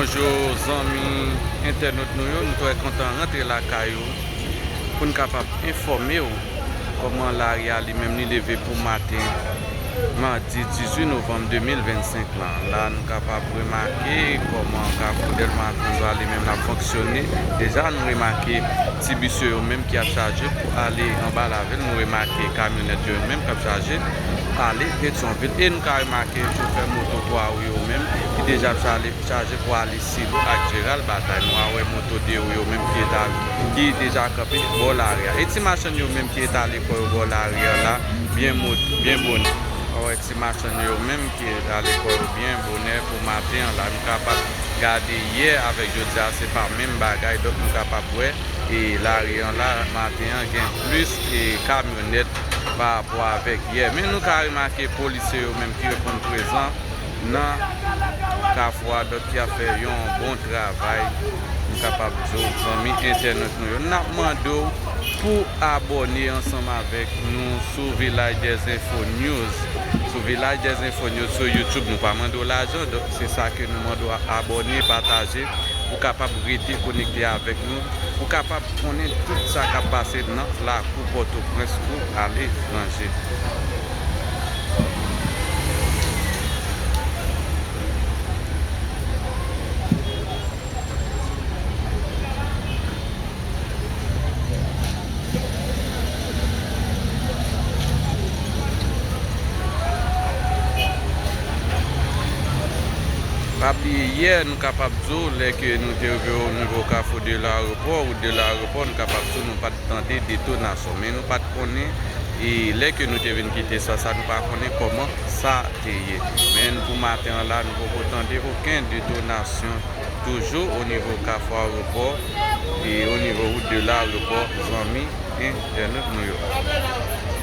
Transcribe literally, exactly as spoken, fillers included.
Bonjou, zanmi entènot nou yo, nou trè kontan rantre lakay ou pou n kapab enfòme w kòman lari a li menm li leve pou maten madi dizuit novanm de mil vennsenk lan. La, nou kapab remake kòman Kafou Dèlma Konzwa li menm l ap fonksyone. Deja, nou remake ti bis yo menm ki ap chaje pou ale anba lavil. Nou remake kamyonèt yo menm k ap chaje ale Petyonvil. E nou ka remake chofè moto twa wou yo menm ki deja ap chale chaje pou ale Silo ak Jeral Batay. Nou a wè moto de wou yo menm ki eta-, ki deja kanpe bò lari a. E ti machann yo menm ki etale kò yo bò lari a la, byen mo-, byen bonè. Ou a wè ti machann yo menm ki etale kò yo byen bonè pou maten an la. Nou kapab gade yè avèk jodi a, se pa menm bagay. Donk, nou kapab wè, e lari an la, maten an, gen plis, e kamyonèt pa rapò avèk yè. Men nou ka remake polisye yo menm ki reponn prezan nan kafou a, donk ki ap fè yon bon travay, m kapab di w, zanmi entènot nou yo. N ap mande w pou abòne ansanm avèk nou sou Vilaj dèz Enfo News. Sou Vilaj dèz Enfo News sou YouTube, nou pa mande w lajan, donk se sa ke nou mande w, abòne, pataje, pou kapab rete konekte avèk nou, pou kapab konnen tout sa k ap pase nan lakou Pòtoprens kou aletranje. Pa bliye, yè, nou kapab di w, lè ke nou te rive o nivo Kafou de Laryopò, wout de Laryopò, nou kapab di w nou pa t tande detonasyon. Men nou pa t konnen, e lè ke nou te vin kite sa, sa nou pa konnen kòman sa te ye. Men pou maten an la, nou poko tande okenn detonasyon toujou o nivo Kafou Aryopò e o nivo wout de Laryopò, zanmi entènot nou yo.